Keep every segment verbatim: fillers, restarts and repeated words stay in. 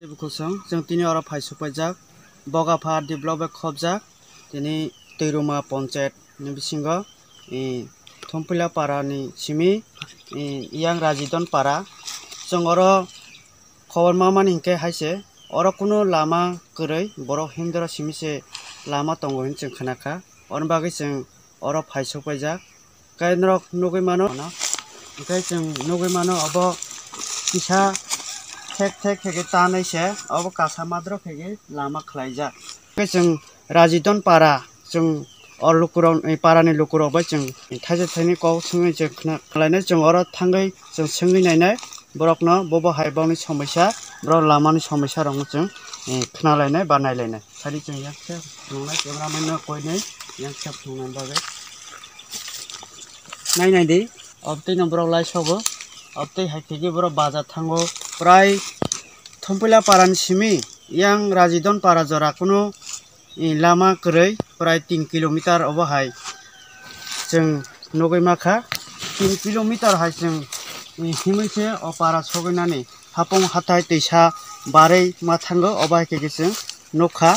Bukhusong, chwng tini oro phai supaijak, Bogapha develop bai khopjak, tini Twiruma Panchayat ni bisingo, eh, Thumpila Para ni simi, eh, Yang Rajidon Para. Chwng oro khobor ma mani hinkhe hai se, oro kunu lama kwrwi, borok himdora simi se lama tongo hinwi chwng khna kha. Oro bagwi chwng oro phai supaijak. Khe norok nugwi mano, hwnkhe chwng nugwi mano obo kisa thek thek khe tanwi se, obo kasa madrok khe lama khlaijak. Khe chwng Rajidon Para, chwng o lukurok, eh, para ni lukurok bai chwng thaisa thaini kok swngwi chwng khna khlainai, chwng oro thangwi chwng swngwi nainai borokno, bobo hai boni somosya, borok lamani somosya rokno chwng, eh, khna lainai ba nai lainai. Sadi chwng yang khe phunuknai, camera man no koinai yang khe phunuknai bagwi. Nai nai di, obtwi no borok lai sogo, obtwi hai khe borok baja thango, prai Thumpila Para ni simi Yang Rajidon Para jora kunu, eh, lama kwrwi prai tin kilometer obo hai chwng nugwi ma kha. Tin kilometer hai chwng, eh, himwi se o para sogwi nani. Hapung hathai twisa barwi ma thango, obo hai khe chwng nukha.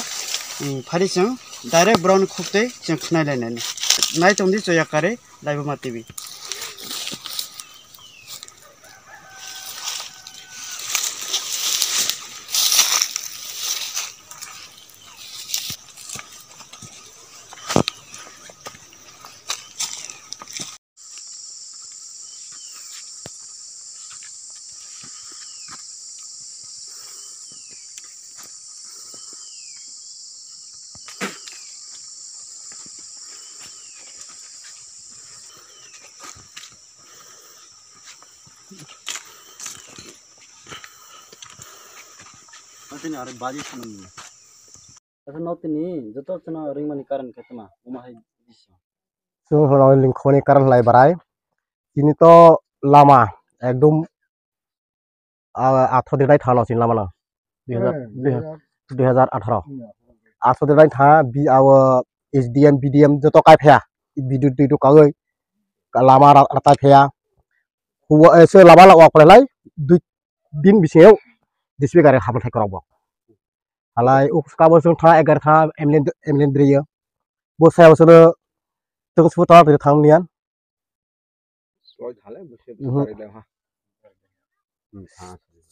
Phari chwng direct borokni khuk twi chwng khwnai lainani. Nai tongdi Choya Kare, Laibuma T V. Aswkno tini joto chwngno ringmani karon khe tma, omo hai bisa. Chwng hwnwi lingkhoni karon hlai barai. Tini to lama ekdom, ah, athro din nai thano chini lama no. Dui hazar, Hmm, dui hazar, dui hazar athro. Hmm. Athro din nai tha bi abo S D M, B D M joto kai phaya. Bidu, bidu kagwi lama ra-, ra-, tai phaya. Huwa, eh, se lama la wak lai dui din bisingo D C P gari hamthai korok bo. Halai, u kabo chwng tha, egar tha, M L A, M L A driyo. Bo saya bo chwngno chwng sbo tha, tha, thang liyan. Mhm.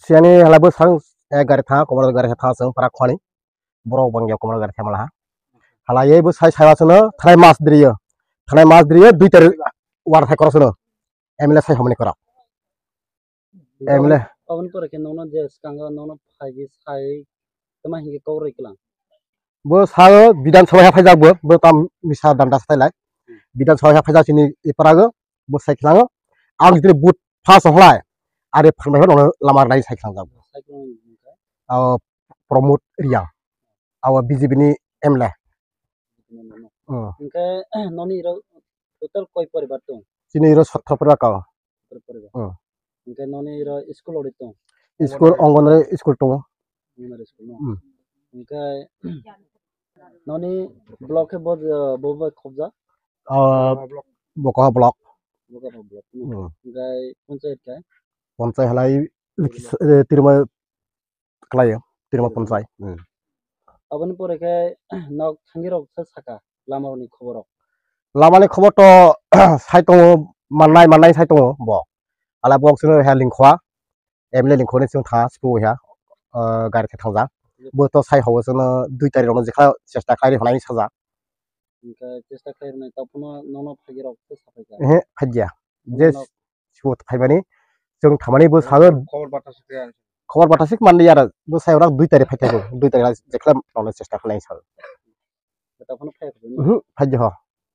Siyani halai bo sang, egar tha, komor gari tha, chwng para khwani. Borok bangya komor gari tha mala ha. Halai, bo sai, sai bo chwngno, thanai mas driyo. Thanai mas driyo, dui tarik war thai korok chwngno. M L A sai hamani korok. M L A. Aboni pore khe nono je swkango nono phaigwi sai tama hinwi kok rwi kwlang. Bo sao Bidhan Sabha ha phaijak bo, bo tam misa danda sai lai. Bidhan Sabha ha phaijak chini iparago, bo sai khlango. Ang jini but first hwlai. Are phan bai nono lama nai sai khlangjak. Sai khlang. Abo Pramod Reang. Abo B J P ni M L A. Hmm. Hwnkhe noni iro total koi poribar tong? Chini iro sotro poribar kao. Sotro poribar. Hmm. Hwnkhe noni iro school ori tong? School, Anganwadi school tongo. Anganwadi school no? Hmm. Hwnkhe noni block khe bo, bo bai khobjak? Ah, Bokoha block. Bokoha block no? Hmm. Hwnkhe panchayat khe? Panchayat halai, eh, Tirima khlaio, Tirima panchai. Hmm. Aboni pore khe nok thangirok se saka lamarokni khoborok. Lamani khobor to sai tongo, mannai, mannai sai tongo bo. Ala bo chwngno ha lingkhwa, M L A lingkhwani chwng tha, sipu ha, ah, gari khe thangjak. Bo to sai hobo chwngno dui tarik rokno jekha chesta khlai rwi hwnwi sajak. Hwnkhe chesta khlai rwnai, tei phano nono phaigirok se saphaikha? Ehe, phaikya. Je Nono sibot phaimani, chwng thamani bo sago. Khobor bata se kaya. Khobor bata se manliya, bo sai ora dui tarik phaikha bo, dui tarik jekhlai rokno chesta khlai sao. Tei phano phaikha? Mhm, phaikya ho.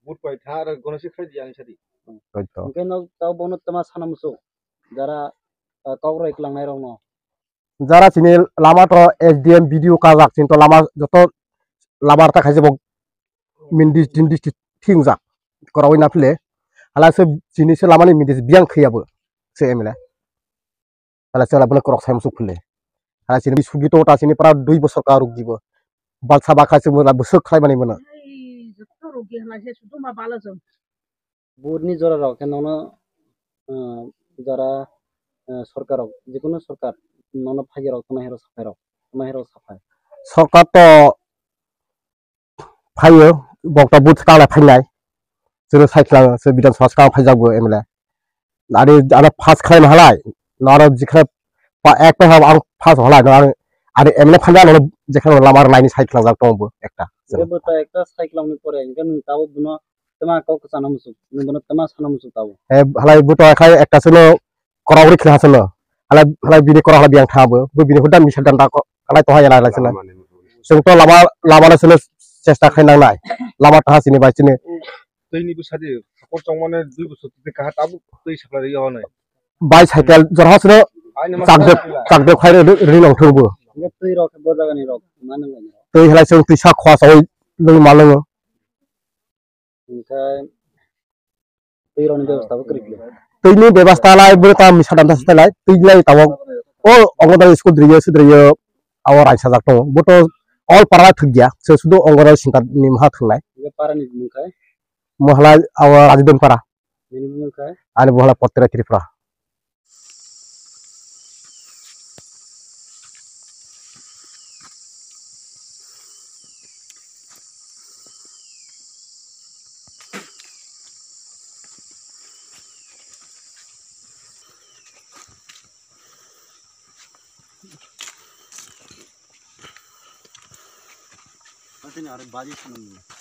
But pai tha, aro gono se khlai di ani sadi. Hwnkhe no tei bono tama sana muchung, jara, ah, kok rwi kwlangnai rokno. Jara chini lama to S D M, B D O kajak, chini to lama joto lama rwta khaijak bo min dis-, din district thingjak. Korawi na phile. Hala se chini se lamani min dis biyang khiyabo se M L A. Hala se hala bono korok sai musuk phile. Hala chini sugi to ta chini pra dui bosor ka ruk dibo. Balsa bakha se mona bwswk khlai mani mano. Ai, joto ruk di hala se sudu ma bala jong. Budni jorarok khe nono, ah, jara, ah, sorkarrok, jikunu sorkar nono phaigirok tongma hirok saphairok. Tamo hero saphai. Sorkar to phaio, bokta booth kala phainai. Chwrwi sai khwlangwi, chwrwi Bidhan Sabha swkang phaijak bo M L A. Ari aro pass khlaima halai, no aro jikhe pa ek pai hab ang pass halai, no aro, ari M L A phainai no jikhe lama rwlaini sai khwlangjak tongo bo ekta. Hwnkhe bo ta ekta sai khwlangni pore, hwnkhe nwng tabuk bono twma kok kwchana muchung, nwng bono twma sana muchung tabuk. He halai bo to khai ekta chwngno korok rwi khwlai ha chwngno. Halai, halai bini korok halai biyang tha bo. Bo bini huda misa danda ko-, halai to hai halai chwngno. Chwng to lama, lama no chwngno chesta khai nangnai. Lama tha chini bai chini. Twi ni bwsa di, hakor chongmani dui bosor twi kaha tabuk twi sakla ri yago nai. Bicycle jorha sino chakdek, chakdek khai ri, ri nong thung bo. Hwnkhe twi rok bo jagani rok, ma nang nai. Twi halai chwng twi sak khwa sawi lung ma lungo. Hwnkhe twi rokni bebostha bo kwrwi khlai. Twi ni bebostha lai bo ta misa dam ta lai, twi lai tabok. O ongo da school driyo, sudriyo, abo raisa jak tongo. Bo to all para thwk ya, se sudu ongo da sinta ni maha thwngnai. Hwnkhe para ni mung khai? Mohalai abo Rajidon para. Bini bumung khe? Ani bo halai Potra Tripura. Atini are baji sanam.